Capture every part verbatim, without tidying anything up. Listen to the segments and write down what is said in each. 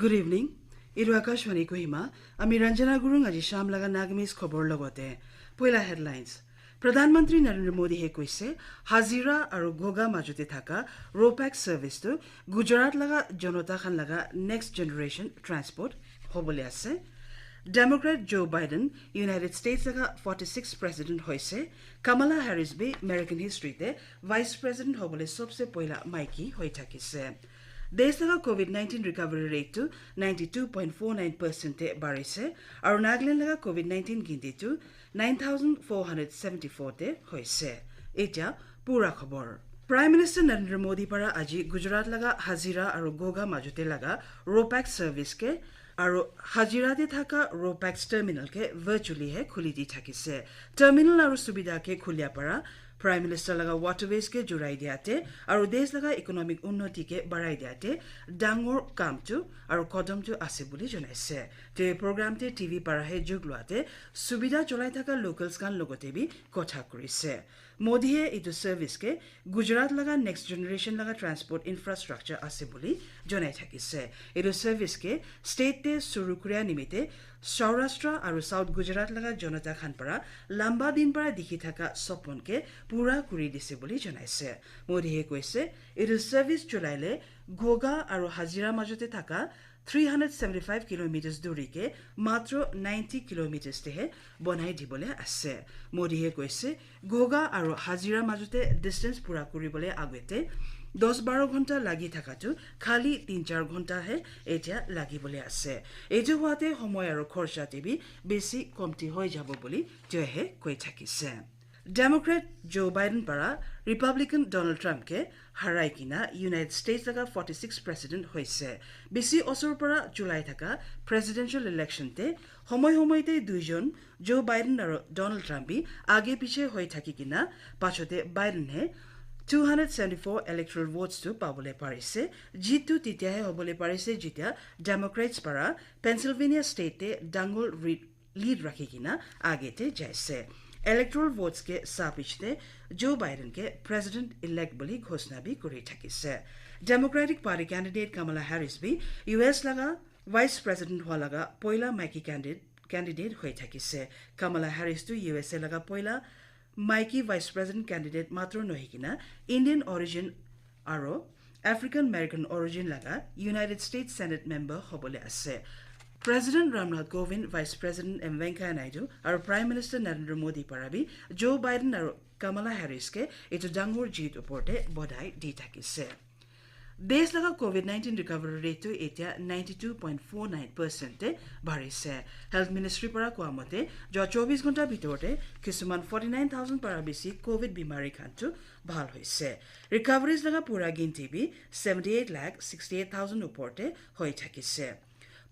Good evening. Etu Akashvani Kohima. Ami Ranjana Gurung aji sham laga Nagamese khobor logote. Poila headlines. Pradhan Mantri Narendra Modi he koise, Hazira aru Ghoga majute thaka Ropax service tu Gujarat laga jonota khan laga next generation transport hobole ase. Democrat Joe Biden United States laga forty-six president hoise. Kamala Harris bi American history te vice president hobole sobse poila maiki hoi thakise. Desh laga covid nineteen recovery rate tu ninety-two point four nine percent te barise, aru Nagaland laga covid nineteen ginti tu nine thousand four hundred seventy-four te hoise. Etia pura khobor. Prime Minister Narendra Modi para aji Gujarat laga Hazira aru Ghoga majute laga Ropax service ke aru Hazira te thaka Ropax terminal ke virtually he khuli di thakise. Terminal aru subidha ke khulia para Prime Minister laga waterways ke jurai diate aru desh laga economic unnoti ke barai diate dangor kam tu aru kodom tu ase buli janaise. Te program te T V para he jug luate subidha cholai thaka locals khan logote bi kotha kurise. Modi he etu service ke Gujarat laga next generation laga transport infrastructure ase buli jonai thakise. Etu service ke state te suru kuria nimite Saurashtra aru South Gujarat laga jonota khan para lamba din para dikhi thaka sopon ke pura kuri dise buli janaise. Modi he koise, etu service chulaile Ghoga aru Hazira majute thaka three hundred seventy-five kilometers duri ke matro ninety kilometers te he bonai dibole ase. Modi he koise, Ghoga aru Hazira majute distance pura kuribole agete dos baro ghonta lagi thaka tu khali tin char ghonta he etia lagibole ase. Etu hoate homoi aru khorcha te bi besi komti hoi jabo buli tio he koi thakise. Democrat Joe Biden para Republican Donald Trump ke harai kina United States laga forty-six president hoise. Besi osor para chulai thaka presidential election te homoi homoi te duijon Joe Biden aru Donald Trump bi age piche hoi thaki kina pachote Biden he two hundred seventy-four electoral votes tu pabole parise. Jitu titia he hobole parise jitia Democrats para Pennsylvania state te dangor lead rakhi kina age te jaise. Electoral votes ke sa pichte Joe Biden ke president elect buli ghosna bi kuri thakise. Democratic Party candidate Kamala Harris bi U S laga vice president hua laga poila maiki candidate candidate hoi thakise. Kamala Harris tu U S A laga poila maiki vice president candidate matro nohi kina Indian origin aro African American origin laga United States Senate member hobole ase. President Ramnath Kovind, Vice President M Venkaiah Naidu aru Prime Minister Narendra Modi para bi Joe Biden aru Kamala Harris ke etu dangor jeet upor te bodai di thakise. Desh laga covid nineteen recovery rate tu etia ninety-two point four nine percent te barise. Health Ministry para koa mote jo chobis ghonta bitor te kisuman forty-nine thousand para besi covid bimari khan tu bhal hoise. Recoveries laga pura ginti bi seventy-eight lakh sixty-eight thousand upor te hoi thakise.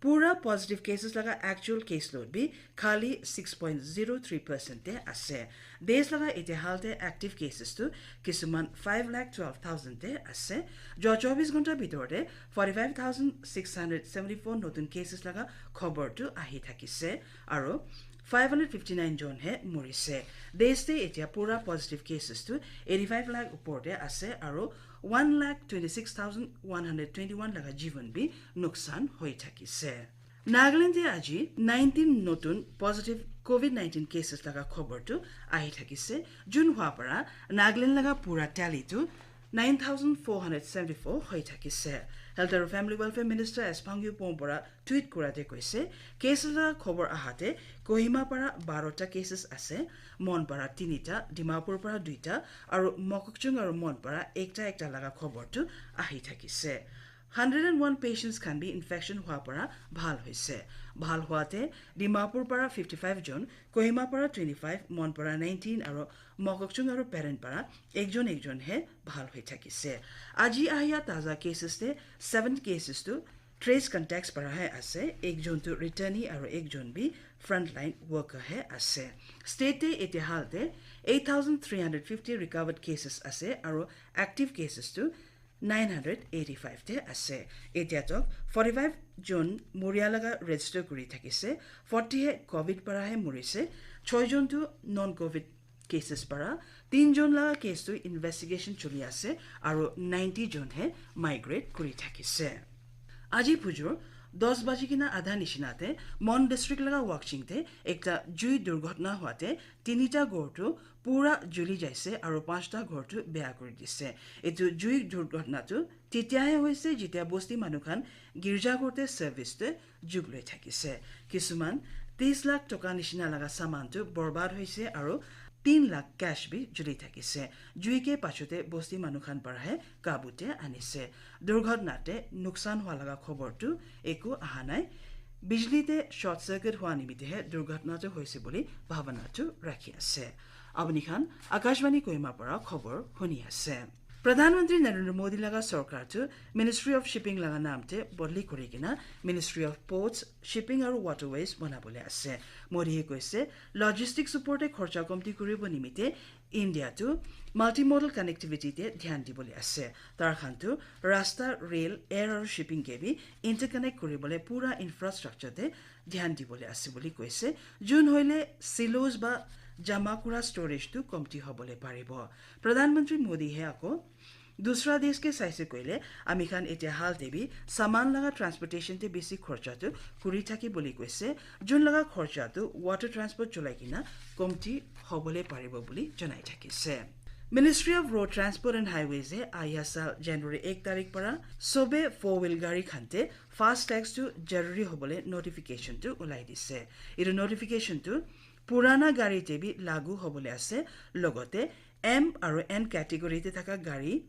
Pura positive cases laga actual case load bi khali six point zero three percent te ase. Desh laga etia hal te active cases tu kisuman five lakh twelve thousand te ase. Jo chobis ghonta bitor te forty-five thousand six hundred seventy-four notun cases laga khobor tu ahi thakise. Aru five hundred fifty-nine jon he murise. Desh te etia pura positive cases tu eighty-five lakh upor te ase aru one lakh twenty-six thousand one hundred twenty-one laga jivan bi nuksan hoi thakise. Nagaland te aji nineteen notun positive covid nineteen cases laga khobor tu ahi thakise. Jun hua para Nagaland laga pura tally tu nine thousand four hundred seventy-four hoi thakise. Health aru Family Welfare Minister S Pangyu Pom para tweet kurate koise, cases laga khobor ahate Kohima para barota cases ase, Mon para tinita, Dimapur para duita, aru Mokokchung aru Mon para ekta ekta laga khobor tu ahi thakise. Hundred and one patients khan bi infection hua para bhal hoise. Bhal huate Dimapur para fifty-five jon, Kohima para twenty-five, Mon para nineteen aru Mokokchung aru Peren para ekjon ekjon he bhal hoi thakise. Aji ahia taza cases te seven cases tu trace contacts para he ase, ekjon tu returnee aru ekjon bi frontline worker he ase. State te etia hal te eight thousand three hundred fifty recovered cases ase aru active cases tu nine hundred eighty-five te ase. Etia tok forty-five jon muria laga register kuri thakise, forty he covid para he murise, choi jon tu non covid cases para, tin jon laga case tu investigation choli ase aru ninety jon he migrate kuri thakise. Aji pujur Dos baji kina adha nisina te Mon district laga Wakching te ekta jui durghotna hua te tinita ghor tu pura juli jaise aru panchta ghor tu beya kuri dise. Etu jui durghotna tu titiahe hoise jitia bosti manu khan girja ghor te service te jug loi thakise. Kisuman tis lakh toka nisina laga saman tu borbad hoise aru tin lakh cash bi juli thakise. Jui ke pachote bosti manu khan para he kabu te anise. Durghotna te nuksan hua laga khobor tu eku aha nai. Bijli te short circuit hua nimite he durghotna tu hoise buli bhabana tu rakhi ase. Apuni khan Akashvani Kohima para khobor huni ase. Pradhan Mantri Narendra Modi laga sorkar tu Ministry of Shipping laga naam te bodli kuri kina Ministry of Ports, Shipping aru Waterways bana bole ase. Modi he koise, logistic support te khorcha komti kuribo nimite India tu multimodal connectivity te dhyan dibole ase. Tar khan tu rasta, rail, air aru shipping ke bi interconnect kuribole pura infrastructure te dhyan dibole ase buli koise. Jun hoile silos ba jama kura storage tu komti hobole paribo. Pradhan Mantri Modi he ako dusra desh ke saise koile ami khan etia hal te bi saman laga transportation te bisi khorcha tu kuri thaki buli koise. Jun laga khorcha tu water transport cholai kina komti hobole paribo buli janai thakise. Ministry of Road Transport and Highways e ahiya sal January ek tarik para sobe four wheel gari khan te fast tags tu jaruri hobole notification tu ulai dise. Etu notification tu purana gari te bi lagu hobole ase, logote M aru N category te thaka gari,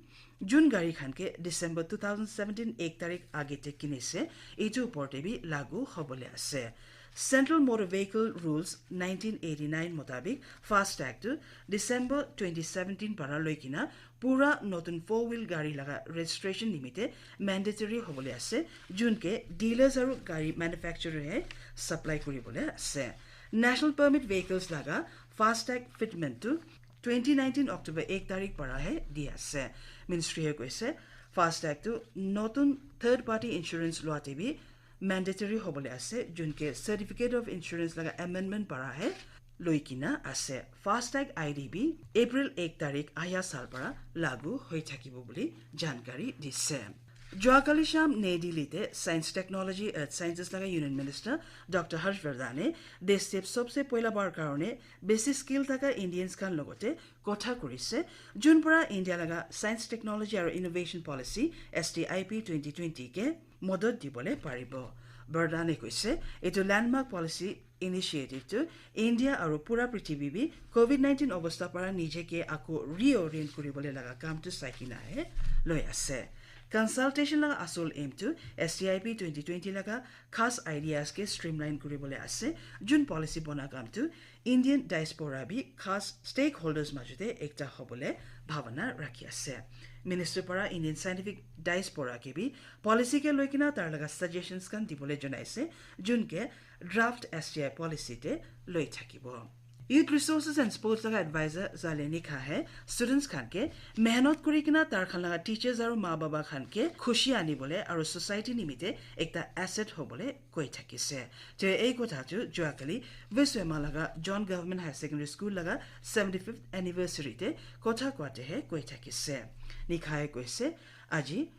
jun gari khan ke December two thousand seventeen ek tarik age te kinise, etu upor te bi lagu hobole ase. Central Motor Vehicle Rules nineteen eighty-nine mutabik fast tag tu December twenty seventeen para loi kina pura notun four wheel gari laga registration nimite mandatory hobole ase, jun ke dealers aru gari manufacturer he supply kuribole ase. National Permit Vehicles laga fast tag fitment tu twenty nineteen October ek tarik para he di ase. Ministry he koise fast tag tu notun third party insurance loa te bi mandatory hobole ase, jun ke Certificate of Insurance laga amendment para he loi kina ase. Fast tag I D bi April ek tarik ahiya sal para lagu hoi thakibo buli jankari dise. Joakali sham New Delhi te Science, Technology, Earth Sciences laga Union Minister Doctor Harsh Vardhan e desh te sobse poila bar karone besi skill thaka Indians khan logote kotha kurise, jun para India laga Science, Technology aru Innovation Policy, S T I P twenty twenty ke modot dibole paribo. Vardhan e koise, etu landmark policy initiative tu India aru pura prithibi bi covid nineteen obostha para nije ke ako reorient kuribole laga kam tu sai kina he loi ase. Consultation laga asol aim tu S T I P twenty twenty laga khas ideas ke streamline kuribole ase, jun policy bona kam tu Indian diaspora bi khas stakeholders majote ekta hobole bhabana rakhi ase. Minister para Indian scientific diaspora ke bi policy ke loi kina tar laga suggestions khan dibole janai ase, jun ke draft S T I policy te loi thakibo. Youth Resources and Sports laga advisor Zale Nikha he students khan ke mehnat kuri kina tar khan laga teachers aru ma baba khan ke khushi ani bole aru society nimite ekta asset hobole koi thakise. Te ei kotha tu joakali Viswema laga John Government Higher Secondary School laga seventy-fifth anniversary te kotha koate he koi thakise. Nikha he koise, aji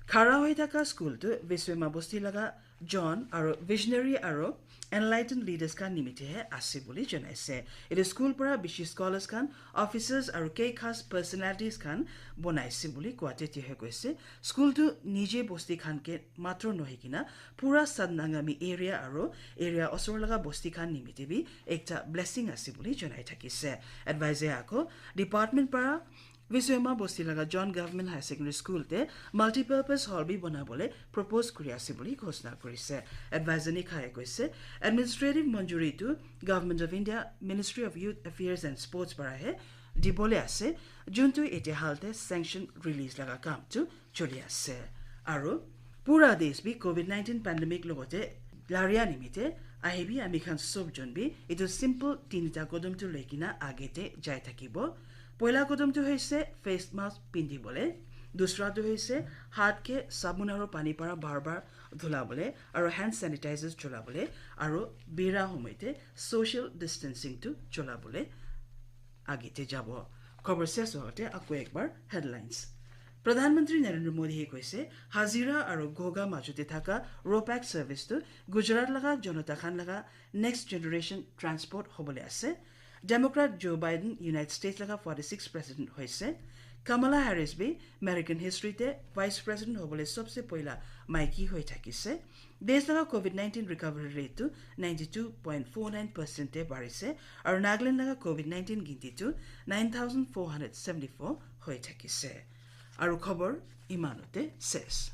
khara hoi thaka school tu Viswema bosti laga John aru visionary aru enlightened leaders khan nimite he ase buli janaise. Etu school para bishi scholars khan, officers aru kei khas personalities khan bonaise buli koate te he koise. School tu nije bosti khan ke matro nohoi kina pura Sat Nangami area aru area osor laga bosti khan nimite bi ekta blessing ase buli janai thakise. Advisor ako department para Viswema bosti laga John Government Higher Secondary School te multipurpose hall bi banabole propose kuri ase buli ghosna kurise. Advisor Nikha e koise, administrative manjuri tu Government of India, Ministry of Youth Affairs and Sports para he dibole ase, juntu etia hal te sanction release laga kam tu choli ase. Aru pura desh bi covid nineteen pandemic logote laria nimite ahibi ami khan sob jon bi etu simple tinita kodom tu loi kina age te jai thakibo. Poila kodom tu hoise face mask pindi bole, dusra tu hoise hath ke sabun aru pani para bar bar dhula bole aru hand sanitizers chola bole aru bira homoi te social distancing tu chola bole age te jabo. Khobor ses hote ako ekbar headlines. Pradhan Mantri Narendra Modi he koise, Hazira aru Ghogha majute thaka Ropax service tu Gujarat laga jonata khan laga next generation transport hobole ase. Democrat Joe Biden United States laga forty-six president hoise. Kamala Harris bi American history te vice president hobole sobse poila maiki hoi thakise. Desh laga COVID nineteen recovery rate tu ninety-two point four nine percent te barise, aru Nagaland laga COVID nineteen ginti tu nine thousand four hundred seventy-four hoi thakise. Aru khobor imanote ses.